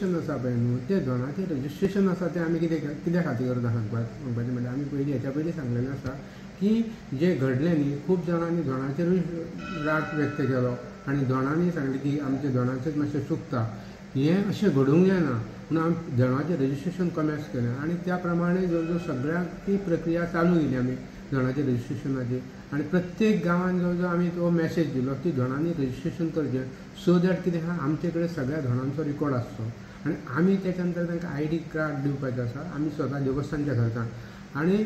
Registration आसा पळय न्हू, तें धोणाचें रजिस्ट्रेशन आसा तें आमी कितें कित्या खातीर करता सांगपाचें म्हणल्यार आमी पयलीं हेच्या पयलीं सांगलेलें आसा की जें घडलें न्ही खूब जाणांनी धोणाचेरूय राग व्यक्त केलो आनी धोणांनी सांगलें की आमच्या धोणाचेर मातशें चुकता, हें अशें घडूंक जायना म्हणून आमी धोणाचें रजिस्ट्रेशन कॉमेस केलें आनी त्या प्रमाणे जवळ जवळ सगळ्यांक ती प्रक्रिया चालू केली आमी धोणाच्या रजिस्ट्रेशनाची. आनी प्रत्येक गांवांत जवळ जवळ आमी तो मॅसेज दिलो की धोणांनी रजिस्ट्रेशन करचें, सो that कितें आहा आमचे कडेन सगळ्या धोणांचो रिकॉर्ड आसचो आनी आमी तेच्या नंतर तांकां आयडी कार्ड दिवपाचें आसा आमी स्वता देवस्थानच्या खर्चान, आनी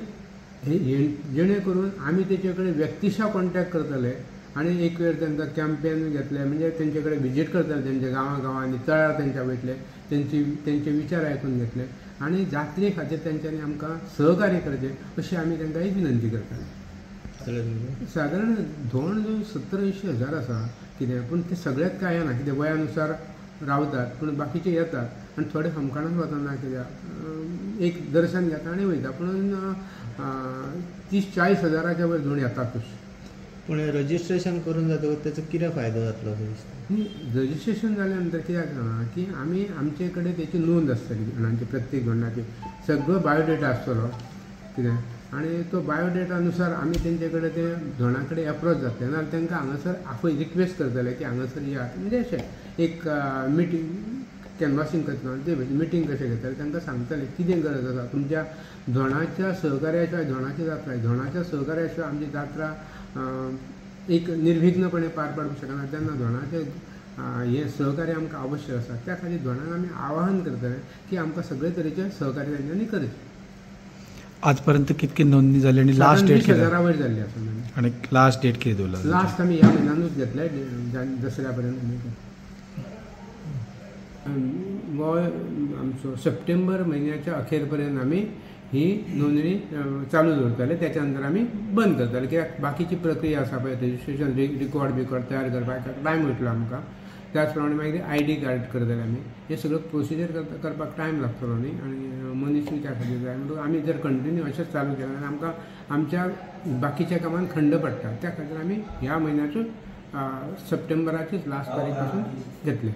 हे जेणे करून आमी तेचे कडेन व्यक्तिशा कॉन्टेक्ट करतले आनी एक वेळ तांकां कॅम्पेन घेतले म्हणजे तेंचे कडेन विजीट करतले तेंच्या गांवां गांवांनी तळ्यार तेंच्या वयतले, तेंचे विचार आयकून घेतले आनी जात्रे खातीर तेंच्यांनी आमकां सहकार्य करचें अशी आमी तांकां एक विनंती करतले. सादारण धोण जो 70-80 हजार आसा कितें, पूण ते सगळ्यात कांय येना, कितें वयानुसार रावतात पूण बाकीचे येतात आनी थोडे हमखानान वतना कित्याक एक दर्शन घेता आनी वयता, पूण 30-40 हजाराच्या वयर धोण येतातूच. पूण रजिस्ट्रेशन करून जातकच तेचो कितें फायदो जातलो असो दिसता? रजिस्ट्रेशन जाल्या नंतर कित्याक जाणा की आमी आमचे कडेन तेची नोंद आसतली धोणांची, प्रत्येक धोणाची सगळो बायोडेटा आसतलो कितें, आनी तो बायोडेटा नुसार आमी तेंचे कडेन ते धोणा कडेन एप्रोच जातले, नाजाल्यार तांकां हांगासर आफय रिक्वेस्ट करतले की हांगासर येयात, म्हणजे अशें एक मिटींग कॅनवासींग करतना ते मिटींग कशें घेतले तांकां सांगतले कितें गरज आसा तुमच्या धोणाच्या सहकार्या शिवाय धोणाची जात्रा, धोणाच्या सहकार्या शिवाय आमची जात्रा एक निर्विघ्नपणे पार पाडूंक शकना, तेन्ना धोणाचें हें सहकार्य आमकां आवश्यक आसा. त्या खातीर धोणाक आमी आवाहन करतले की आमकां सगळे तरेचें सहकार्य तेंच्यांनी करचें. आजपर्यंत कितकी नोंदणी जाली आनी लास्ट डेट 20,000 वयर जाल्ली आसा आनी लास्ट डेट कितें दवरला? लास्ट आमी ह्या म्हयन्यानूच घेतले, दसऱ्या पर्यंत. गोंय आमचो सप्टेंबर म्हयन्याच्या अखेर पर्यंत आमी ही नोंदणी चालू दवरतले, त्याच्या नंतर आमी बंद करतले कित्याक बाकीची प्रक्रिया आसा पळय रजिस्ट्रेशन रिकॉर्ड बिकॉर्ड तयार करपाक टायम वयतलो आमकां, त्याच प्रमाणे मागीर आयडी कार्ड करतले आमी, हे सगळं प्रोसिजर करपाक टायम लागतलो न्ही आनी मनीसूय त्या खातीर जाय, म्हणटकूच आमी जर कंटिन्यू अशेंच चालू केलें जाल्यार आमकां आमच्या बाकीच्या कामांत खंड पडटा. त्या खातीर आमी ह्या म्हयन्याचो सप्टेंबराचीच लास्ट तारीख पासून घेतले.